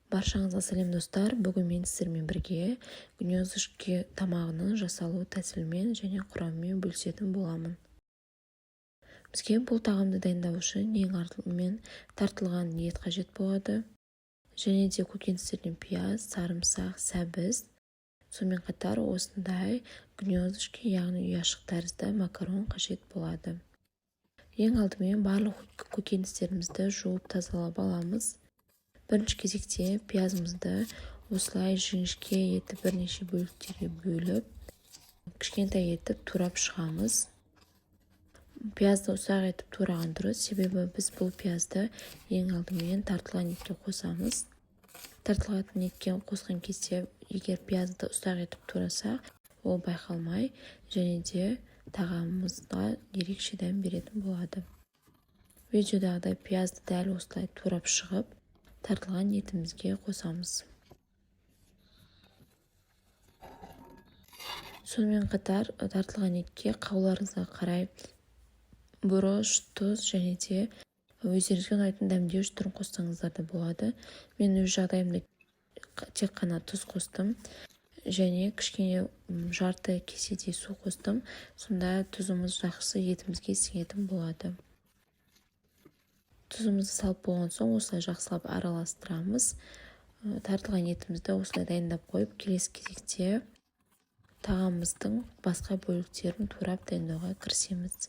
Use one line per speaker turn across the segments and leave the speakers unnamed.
Баршаңызға сәлем, достар! Бүгін мен сіздермен бірге гнездышки тамағының жасалу тәсілімен және құрамымен бөлісетін боламын. Бізге бұл тағамды дайындау үшін ең алдымен тартылған ет қажет болады. Және де көкөністерден пияз, сарымсақ, сәбіз, сонымен қатар осындай гнездышки, яғни ұяшық тәрізді макарон қажет болады. Ең алдымен барлық көкөністерімізді жуып, тазалап аламыз. Бірінші кезекте пиязымызды осылай жіңішке етіп, бірнеше бөліктерге бөліп, кішкентай етіп турап шығамыз. Пиязды ұсақ етіп тураған дұрыс, себебі біз бұл пиязды ең алдымен тартылған етке қосамыз. Тартылған етке қосқан кезде, егер пиязды ұсақ етіп турасақ, ол байқалмай және де тағамымызға ерекше дәм беретін болады. Видеодағыдай пиязды дәл осылай турап шығып, тартылған етімізге қосамыз. Сонымен қатар тартылған етке қалауларыңызға қарай бұрыш, тұз және де өздеріңізге ұнайтын дәмдеуіш түрін қоссаңыздар да болады. Мен өз жағдайымда тек қана тұз қостым және кішкене жарты кеседей су қостым. Сонда тұзымыз жақсы етімізге сіңетін болады. Тұзымызды салып болған соң, осылай жақсылап араластырамыз. Тартылған етімізді осылай дайындап қойып, келесі кезекте тағамымыздың басқа бөліктерін турап дайындауға кірісеміз.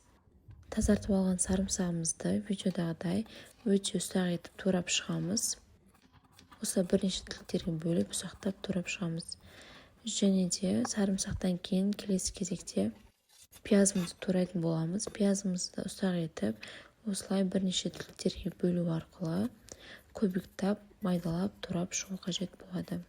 Тазартып алған сарымсағымызды видеодағыдай өте ұсақ етіп турап шығамыз. Осылай бірнеше тіліктерге бөліп, ұсақтап турап шығамыз. Және де сарымсақтан кейін келесі кезекте пиязымызды турайтын боламыз. Пиязымызды ұсақ етіп, осылай бірнеше тіліктерге бөлу арқылы кубиктап, майдалап турап шығу қажет болады.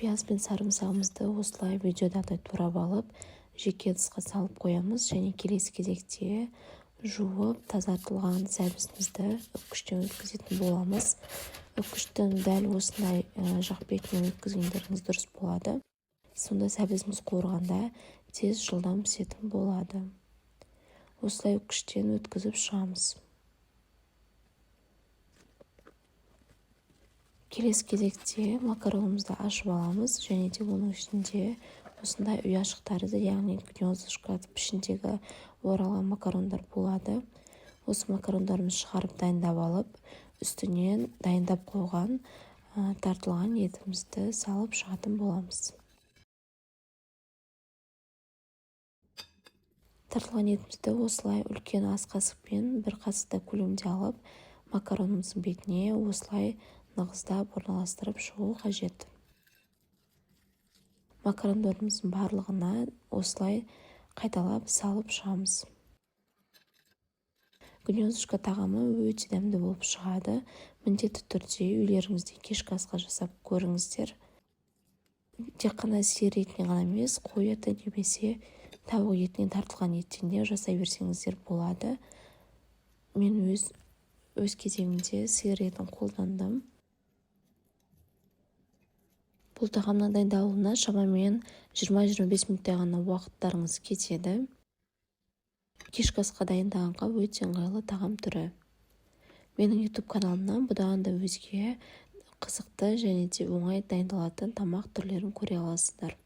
Пияз бен сарымсағымызды осылай видеодағыдай турап алып, жеке ыдысқа салып қоямыз және келесі кезекте жуып тазартылған сәбізімізді үккіштен өткізетін боламыз. Үккіштің дәл осындай жақ бетінен өткізгендеріңіз дұрыс болады. Сонда сәбізіміз қуырғанда тез, жылдам пісетін болады. Осылай үккіштен өткізіп шығамыз. Келесі кезекте макаронымызды ашып аламыз және де оның ішінде осындай ұяшық тәрізді, яғни гнездышко пішіндегі оралған макарондар болады. Осы макарондарымызды шығарып, дайындап алып, үстінен дайындап қойған тартылған етімізді салып шығатын боламыз. Тартылған етімізді осылай үлкен ас қасықпен бір қасықтай көлемде алып, макаронымыздың бетіне осылай нығыздап орналастырып шығу қажет. Макарондарымыздың барлығына осылай қайталап салып шығамыз. Гнездышко тағамы өте дәмді болып шығады. Міндетті түрде үйлеріңізде кешкі асқа жасап көріңіздер. Тек қана сиыр етінен ғана емес, қой еті немесе тауық етінен тартылған еттен де жасай берсеңіздер болады. Мен өз кезегімде сиыр етін қолдандым. Бұл тағамның дайындалуына шамамен 20-25 минуттай ғана уақыттарыңыз кетеді. Кешкі асқа дайындағанға өте ыңғайлы тағам түрі. Менің YouTube каналымнан бұдан да өзге қызықты және де оңай дайындалатын тамақ түрлерін көре аласыздар.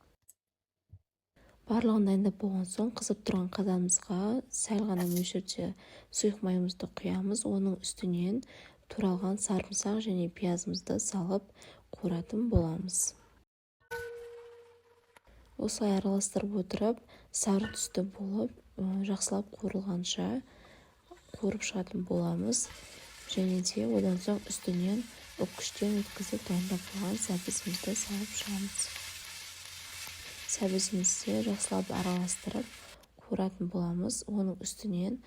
Барлығын дайындап болған соң, қызып тұрған қазанымызға сәл ғана мөлшерде сұйық майымызды құямыз. Оның үстінен туралған сарымсақ және пиязымызды салып қуыратын боламыз. Осылай араластырып отырып, сары түсті болып, жақсылап қуырылғанша қуырып шығатын боламыз. Және де одан соң үстінен үккіштен өткізіп дайындап қойған сәбізімізді салып шығамыз. Сәбізімізді жақсылап араластырып қуыратын боламыз. Оның үстінен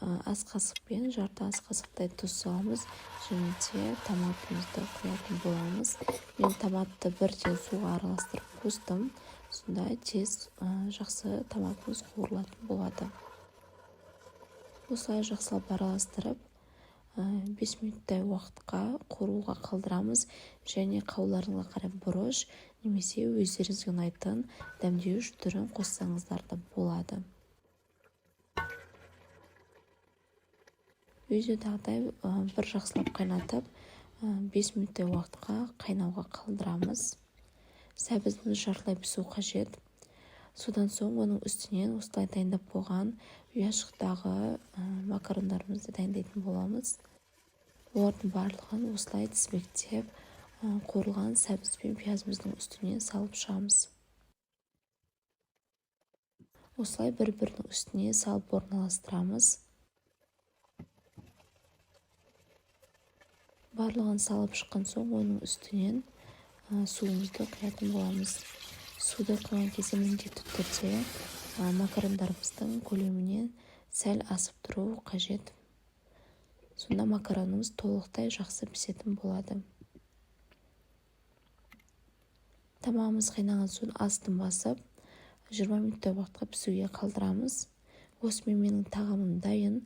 ас қасықпен жарты ас қасықтай тұз саламыз және де томатымызды құятын боламыз. Мен томатты бірден суға араластырып қостым. Сонда тез, жақсы томатымыз қуырылатын болады. Осылай жақсылап араластырып, 5 минуттай уақытқа қуыруға қалдырамыз және қалауларыңызға қарай бұрыш немесе өздеріңізге ұнайтын дәмдеуіш түрін қоссаңыздар да болады. Видеодағыдай бір жақсылап қайнатып, 5 минуттай уақытқа қайнауға қалдырамыз. Сәбізіміз жартылай пісу қажет. Содан соң оның үстінен осылай дайындап қойған ұяшықтағы макарондарымызды дайындайтын боламыз. Олардың барлығын осылай тізбектеп, қуырылған сәбіз бен пиязымыздың үстіне салып шығамыз. Осылай бір-бірінің үстіне салып орналастырамыз. Барлығын салып шыққан соң оның үстінен суымызды құятын боламыз. Суды құйған кезде міндетті түрде макарондарымыздың көлемінен сәл асып тұруы қажет. Сонда макаронымыз толықтай жақсы пісетін болады. Тамағымыз қайнаған соң астын басып, 20 минуттай уақытқа пісуге қалдырамыз. Осымен менің тағамым дайын,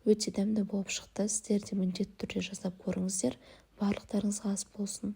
өте дәмді болып шықты. Сіздер де міндетті түрде жасап көріңіздер. Барлықтарыңызға ас болсын.